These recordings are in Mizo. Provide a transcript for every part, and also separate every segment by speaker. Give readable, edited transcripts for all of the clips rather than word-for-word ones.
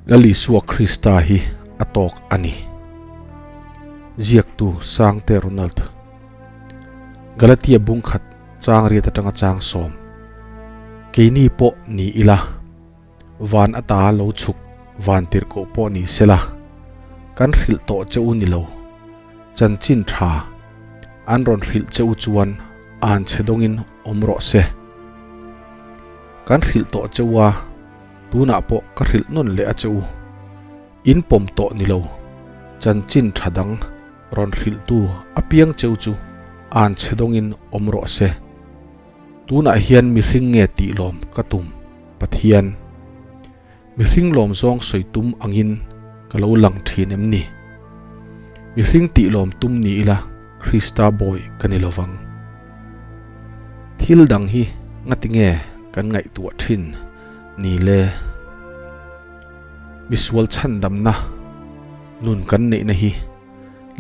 Speaker 1: Lal Isua Krista hi a tawk a ni. Ziaktu Sangte Ronald. Galatia bungkhat chang riat atanga chang sawm. Keini pawh ni ila, van ata lo chhuk van tirhkoh pawh ni sela, kan hrilh tawh che u ni lo. Chanchin tha an rawn hrilh che u chuan an chhe dawngin awm rawh se. Kan hrilh tawh che u a, tunah pawh ka hrilh nawn leh a che u. In pawm tawh ni lo, chanchin tha dang rawn hrilhtu apiang cheu chu an chhe dawngin awm rawh se. Tunah hian mihring nge tih lawm ka tum, Pathian. Mihring lawm zawng sawi tum angin ka lo lang thin em ni? Mihring tih lawm tum ni ila Krista bawi ka ni lovang. Thil dang hi ngati nge kan ngaihtuah thin ni le? Misual chhandamna nun kan neihna hi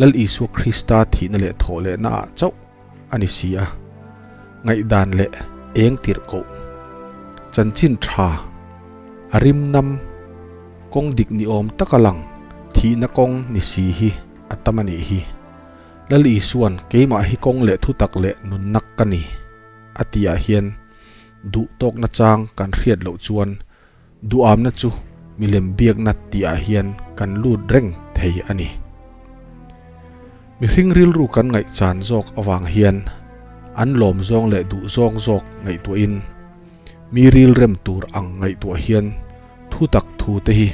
Speaker 1: Lal Isua Krista thihna leh thawhlehna ah chauh a ni si a, ngaihdan leh eng tirh koh, chanchin tha, a rim nam, kawng dik ni awm taka lang thihna kawng ni si hi a tam a nih hi. Lal Isua'n keimah hi kawng leh thutak leh nunnak ka ni a tihah hian duh tawkna chang kan hriat loh chuan Duhamna chu milem biakna tihah hian kan lut reng thei a ni. Mihring rilru kan ngaihchan zawk avang hian an lawm zawng leh duh zawng zawk ngaihtuahin mi rilrem tur ang ngaihtuah hian thu tak thu te hi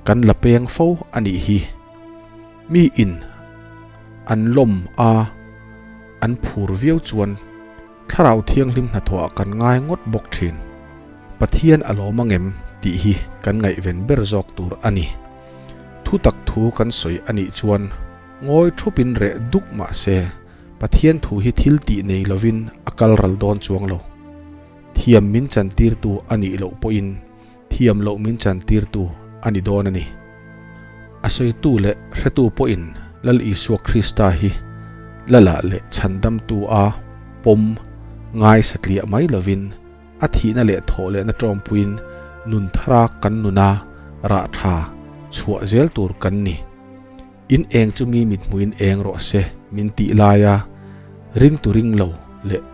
Speaker 1: kan la peng fo a nih hi. Mi in an lawm a an phur viau chuan Thlarau Thianghlim hnathawhah kan ngai ngawt bawk thin. Pathian a lawm angem tih hi kan ngaihven ber zawk tur a ni. Thu tak thu kan sawi a nih chuan ngawi thupin reh duk mah se Pathian thu hi thil tih nei lovin a kal ral dawn chuang lo. Thiam min chantirtu a nih loh pawhin thiam loh min chantirtu a ni dawn a ni. A sawitu leh hretu pawhin Lal Isua Krista hi Lala leh Chhandamtu a pawm ngai satliah mai lovin a thihna leh thawhlehna tawmpuiin nun thara kan nuna rah tha chhuah zel tur kan ni. In eng chu mi mithmuhin eng rawh se min tih laia ringtu ring lo leh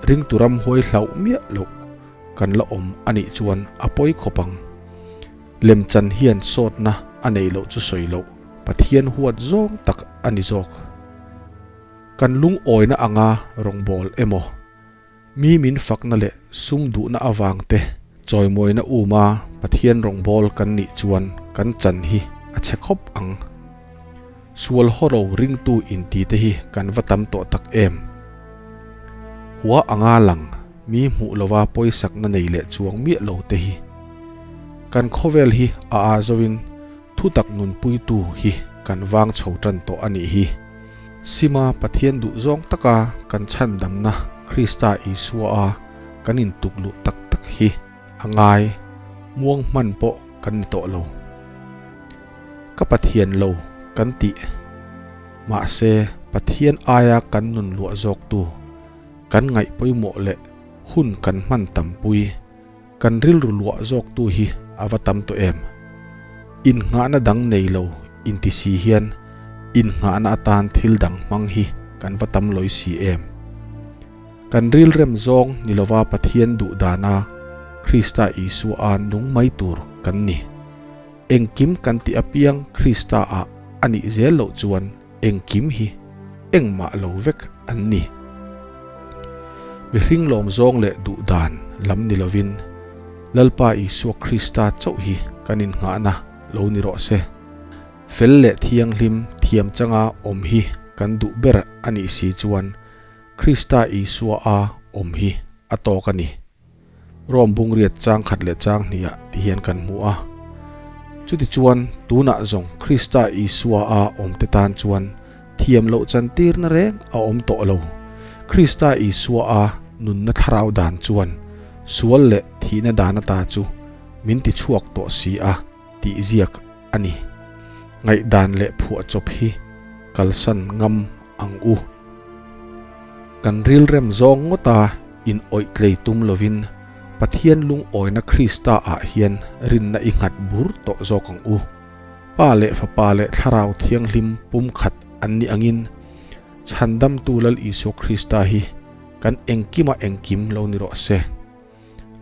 Speaker 1: ringtu ramhuai hlauh miah loh kan la awm a nih chuan a pawi khawp ang. Lemchan hian sawtna a neih loh chu sawi loh Pathian huat zawng tak a ni zawk. Kan lungawina anga rawngbâwl emaw, mi min fakna leh sum duhna avang te chawimawina uma Pathian rawngbâwl kan nih chuan kan chan hi a chhe khawp ang. Sual hawro ringtu inti te hi kan va tam tawh tak em? Hua anga lang Mi hmuh lova pawisakna nei leh chuang miah lo te hi. Kan khawvel hi a aa zoin thutak nunpuitu hi kan vang chho tan tawh a nih hi. Sima Pathian duh zawng taka kan chhandamna Krista Isua a kan intuk luh tak tak hi a ngai muang hman pawh kan ni tawh lo. Ka Pathian lo kan tih. Mahse Pathian aia kan nun luah zawktu Kan ngaih pawimawh leh hun kan hman tampui, kan rilru luah zawktu hi a va tam tawh em? Innghahna dang nei lo inti si hian innghahna atan thil dang hmang hi kan va tam lawi si em? Kan rilrem zawng ni lova Pathian duh dana Krista Isua a nung mai tur kan ni. Engkim kan tih apiang Krista ah a nih zel loh chuan Engkim hi engmah lo vek an ni. Mihring lawm zawng leh duh dan lam ni lovin Lalpa Isua Krista chauh hi kan innghahna lo ni rawh se. Fel leh thianghlim thiam changa awm hi kan duh ber a nih si chuan Krista Isua a awm hi a tawk a ni. Rom bungriat chang khat leh chang hnih ah ti hian kan hmu a. Chutichuan, tunah zawng Krista Isua a awmte tan chuan thiam loh chantirna reng a awm tawh lo. Krista Isua a nunna thlarau dan chuan sual leh thihna dan ata chu min ti chhuak tawh si a tih ziak a ni. Ngaihdan leh phuahchawp hi kalsan ngam ang u. Kan rilrem zawng ngawta in awih tlei tum lovin Pathian lungawina Krista ah hian rinna i nghat bur tawh zawk ang u. Pa leh Fapa leh Thlarau Thianghlim pumkhat an nih angin Chhandamtu Lal Isua Krista hi kan engkima engkim lo ni rawh se.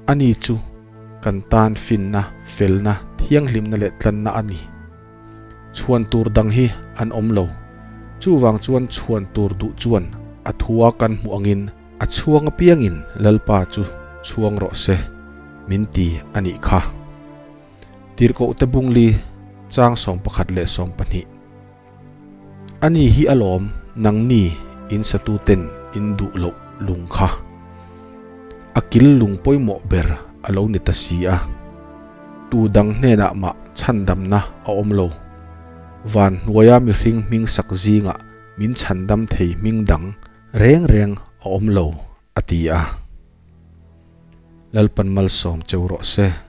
Speaker 1: Ani chu kan tan finna, felna, thianghlimna leh tlanna a ni. Chhuan tur dang hi an awm lo. Chuvang chuan chhuan tur duh chuan a thua kan hmuh angin a chhuang apiangin Lalpa chu chhuang rawh se min ti a nih kha. Tirhkohte bungli chang 11 leh 20. Ani hi alawm nangni in satuten in duh loh lung kha. A kil lung pawimawh ber a lo ni ta si a. Tu dang hnenah mah chhandamna a awm lo. Van hnuaia mihring hming sak zingah min chhandam thei hming dang reng reng a awm lo, a ti a. Lalpan malsawm cheu rawh se.